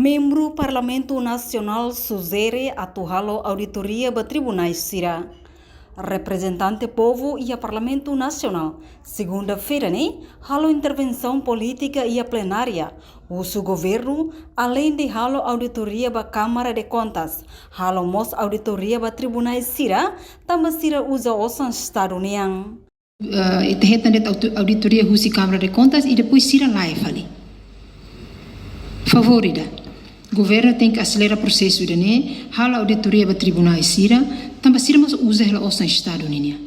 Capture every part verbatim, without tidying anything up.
Membru Parlamentu Nasionál sujere atu halo auditoria ba tribunais sira. Reprezentante povu iha Parlamentu Nasionál, segunda-feira ne'e, halo intervensaun polítika iha plenária, husu governu, aleinde halo auditoria ba Kámara de Kontas, halo mós auditoria ba tribunais sira, tanba sira uza osan Estadu nian. Eh, ita hetan de'it auto-, auditoria husi Kámara de Kontas i depois sira la'o fali. Favór ida. Governu tenke aselera prosesu ida-ne'e, halo auditoria ba tribunais sira, tanba sira mós uza hela osan Estadu nian.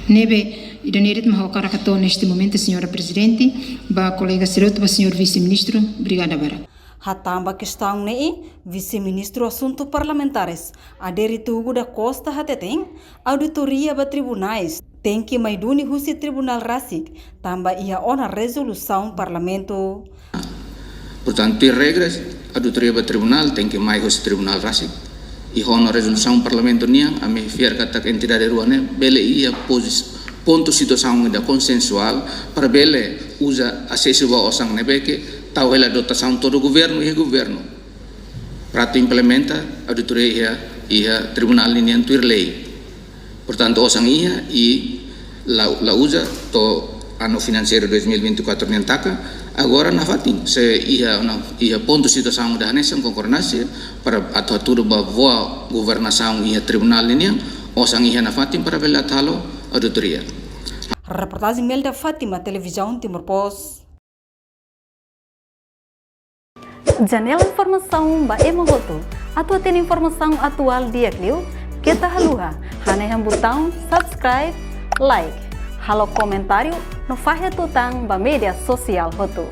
Ne'ebé, ida-ne'e de'it mak ha'u hakarak hato'o neste momento, Señora Prezidente, ba kolega sira hotu, ba Señór Vise-Ministru, obrigada barak. Hatán ba kestaun ne'e, Vise-Ministru Asuntu Parlamentares, Adérito Hugo da Costa hateten, auditoria ba tribunais tenke mai duni husi tribunál rasik, tanba iha ona rezolusaun Parlamentu. Portantu, iha regras, auditoria ba tribunál tenke mai husi tribunál rasik. Iha ona rezolusaun Parlamentu nian, ami fiar katak entidade rua ne'e bele iha pozis-, pontu situasaun ida konsensuál para bele uza asesu ba osan ne'ebé ke tau hela dotasaun to'o governu, iha governu para atu implementa auditoria iha, iha tribunál nian tuir lei. Portantu, osan iha i la, la uza to'o anu finanseiru dois mil e vinte e quatro nian taka, agora nafatin, se iha, na, iha pontu situasaun ida hanesan konkordásia para atu hatudu ba boa governasaun iha tribunál nian, osan iha nafatin para bele atu halo auditoria. Reportajen Melda Fátima, Televizaun Timor Post. Janela informasaun ba ema hotu. Atu hatene informasaun atuál di'ak liu, keta haluha hanehan butaun subscribe, like, halo komentáriu no fahe tutan ba média sosiál hotu.